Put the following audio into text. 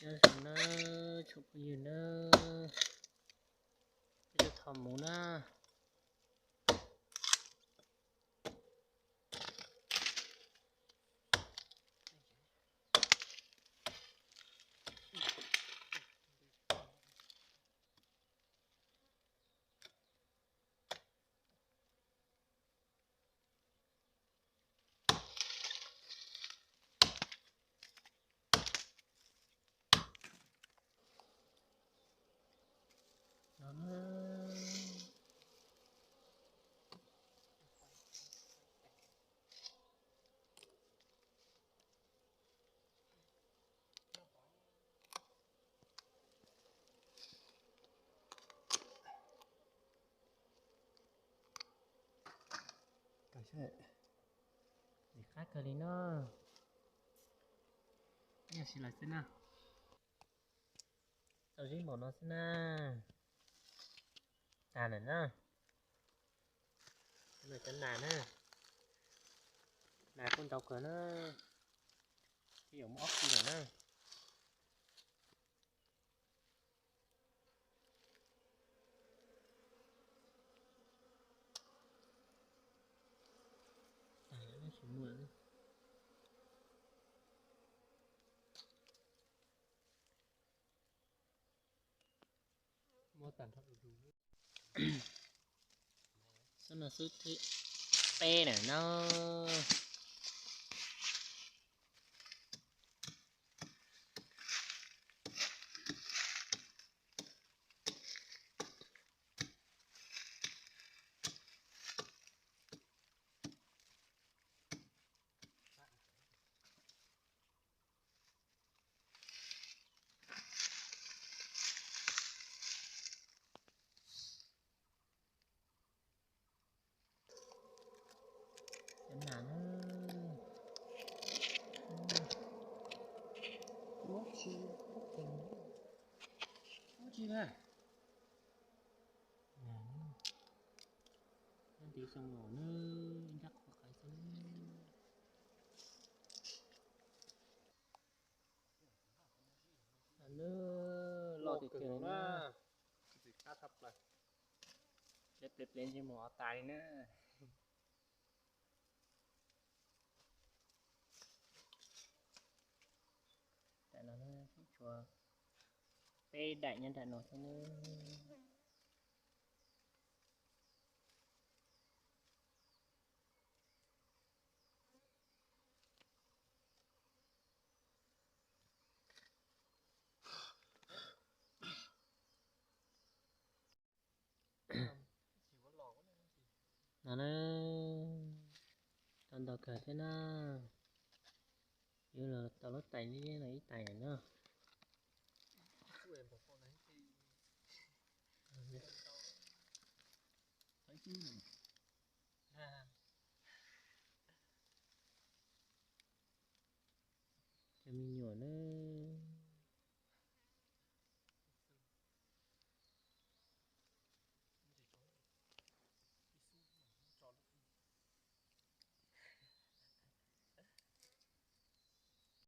Nyob zoo na, tsoom phooj ywg na, peb tuaj thov mus na. Lim qab kawg li no. Yog si lawm xwb na. Tau zib npaum no xwb na. Tag lawm na. Cov nas na. Nas kuj ntau kawg na. Twb yuav muaj ob kis lawm na. Xub no xub thib peb na no. Cov nas na. Muab tsis, muab tsis na. Nyob ntiv xyoo los na, ib nrab qhuav qhaiv xwb. Loj tiag tiag na. Cov tes plev ntsej muag ua tas li na. Tam no tshuav peb daim nyob nram no xwb na. No na, tau ntau kawg thiab na. Yuav los tau lub tais liab no ib tais lawm na.